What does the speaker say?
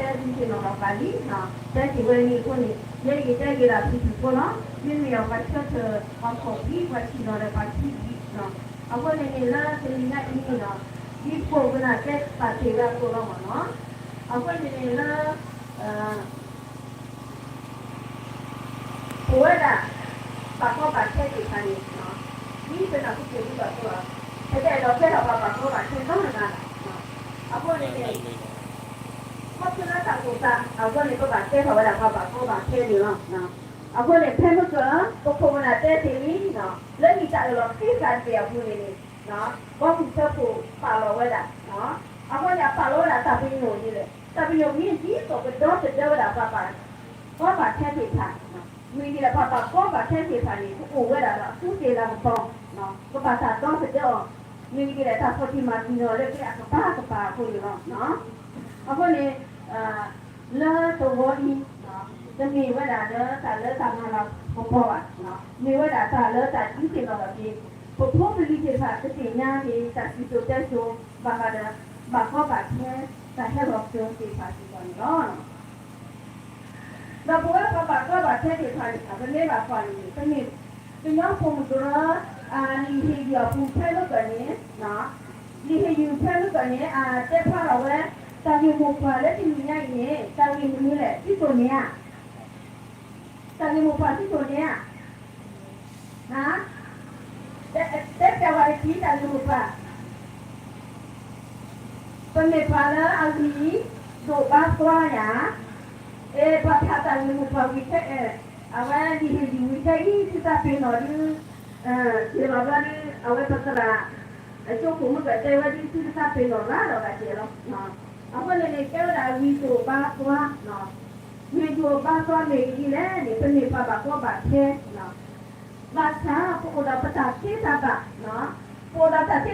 တဲဒုးသ့ၣ်နီၣ်လီၤပာ်လံ, တဲက့ၤဝဲန့ၣ်အဃိန့ၣ် ယဲယတဲက့ၤဒၣ်ဖံဖုဖိလီၤ. မ့မ့ၢ်အပှၤဆၢထၢၣ်အီၤခီၣ်ဖံး ပှၤထံၣ်လီၤဒီးပှၤထံၣ်လံ, အဃိန့ၣ်န့ၣ်လၢတနံၤညါအံၤန့ၣ်လီၤ, ဒ်ပခိၣ်ပနၢ်တဲပာ်တ့ၢ်ဝဲအသိးလီၤမ့ၢ်နီၤ. အဃိန့ၣ်န့ၣ်လၢ ပဝဲဒၣ် ပာ်ကီဘၣ်ခဲသ့ၣ်တဖၣ်န့ၣ် ဒ်ပနၢ်ဟူတ့ၢ်ဝဲအသိးလီၤ, ပတအဲၣ်ဒိးကဲထီၣ်ပှၤပာ်ကီဘၣ်ခဲနီတဂၤဘၣ်. အဃိန့ၣ်န့ၣ် ခီဖျိလၢတၢ်အိၣ်သးအဃိန့ၣ် ပဘၣ်ကဲထီၣ်ဝဲဒၣ်ပှၤပာ်ကီဘၣ်ခဲန့ၣ်လီၤ. အဃိန့ၣ် ဖဲမုၢ်ကၢၢ် ပခိၣ်ပနၢ်တဲတ့ၢ်လံ, လၢနံၣ်တၢ်အၢၣ်လီၤဃ့ဃာ်တဘ့ၣ်အပူၤန့ၣ်န့ၣ် ဘီမုၢ်စၢဖှိၣ်ပာ်လီၤဝဲဒၣ်, အဃိန့ၣ် အပာ်လီၤဝဲဒၣ်တၢ်ပညိၣ်ဒ်လဲၣ်, တၢ်ပညိၣ်မ့ၢ်ဒ်သိးကဒီသဒၢဝဲဒၣ်ပှၤပာ်ကီဘၣ်ခဲသ့ၣ်တဖၣ်, မ့ၢ်ဒ်လဲၣ် ပှၤပာ်ကီဘၣ်ခဲသ့ၣ်တဖၣ်န့ၣ် ကအိၣ်ဝဲဒၣ်ဒီးအသူးသ့ၣ်လၤကပီၤ, ကဘၣ်တၢ်ဒီသဒၢအီၤ, မ့ၢ်ဒ်လဲၣ် တၢ်ဆီၣ်တံၢ်မၤတံၢ်အီၤလၢကျဲအကပၤကပၤအဃိန့ၣ်လီၤ. အဃိန့ၣ် လၢသဝီအံၤ တမ့ၢ်ဝဲဒၣ်လၢတၢ်လၢတၢ်မၤလၤကပီၤဘၣ်, မ့ၢ်ဝဲဒၣ်တၢ်လၢတၢ်ဒုးသ့ၣ်နီၣ်ထီၣ်က့ၤ ပဖိပလံၤသ့ၣ်တဖၣ်ကသ့ၣ်ညါက့ၤ တၢ်စံၣ်စိၤတဲစိၤ ဘၣ်ဃးဒီး ဘၣ်ကီဘၣ်ခဲ တၢ်ဟဲလီၤကၢၤသ့ၣ်တဖၣ်စ့ၢ်ကီးန့ၣ်လီၤ. ဒီးပဝဲပှၤဘၣ်ကီဘၣ်ခဲသ့ၣ်တဖၣ်န့ၣ် ပမ့ၢ်ဘၣ်ကွၢ်န့ၣ် ပမ့ၢ်ကညီဖိမုၣ်ကရၢ လံာ်ဟ့ၣ်ယုၢ်အပူၤဖဲမုၢ်ကၢၢ်န့ၣ် လံာ်ဟ့ၣ်ယုၢ်ဖဲမုၢ်ကၢၢ်န့ၣ် အတဲဖျါထီၣ်ဝဲ တၢ်ဂ့ၢ်မိၢ်ပှၢ်လၢတနံၤညါအံၤန့ၣ် တၢ်ဂ့ၢ်မနုၤလဲၣ် သုတိၢ်န့ၢ်ဧါ. တၢ်ဂ့ၢ်မိၢ်ပှၢ်သုတိၢ်န့ၢ်ဧါ. ဟါ, တဲပျးဝဲတက့ၢ် တၢ်ဂ့ၢ်မိၢ်ပှၢ် ပမ့ၢ်ပှၤလၢအဂံၢ်ဒိၣ်ဘါသွါဧါ. အဲ ပှၤဖးတၢ်ဂ့ၢ်မိၢ်ပှၢ်ဝံၤခဲအံၤ, အဝဲလံာ်ဟ့ၣ်ယုၢ်ဝံၤခဲအံၤ သုသးပ့ၤနီၣ်ဒုး တ့ၢ်လီၤဘျီဒုး အဝဲပသရၣ် အကၠိခိၣ်မုၢ်ကၢၢ်တဲဝဲဒ်သုတသးပ့ၤနီၣ်ရၤဒီးဂၤကဲလီၤ. အဃိန့ၣ်န့ၣ် ကဲဝဲဒၣ်ဂံၢ်ဒိၣ်ဘါသွါ, ဂံၢ်ဒိၣ်ဘါသွါမ့ၢ်ဂ့ၤဒ်လဲၣ်န့ၣ် ပမ့ၢ်ပှၤဘၣ်ကီဘၣ်ခဲ ဘၣ်ဆၣ် ပအိၣ်ဒီးပတၢ်သ့တၢ်ဘၣ်, ပအိၣ်ဒီးတၢ်သ့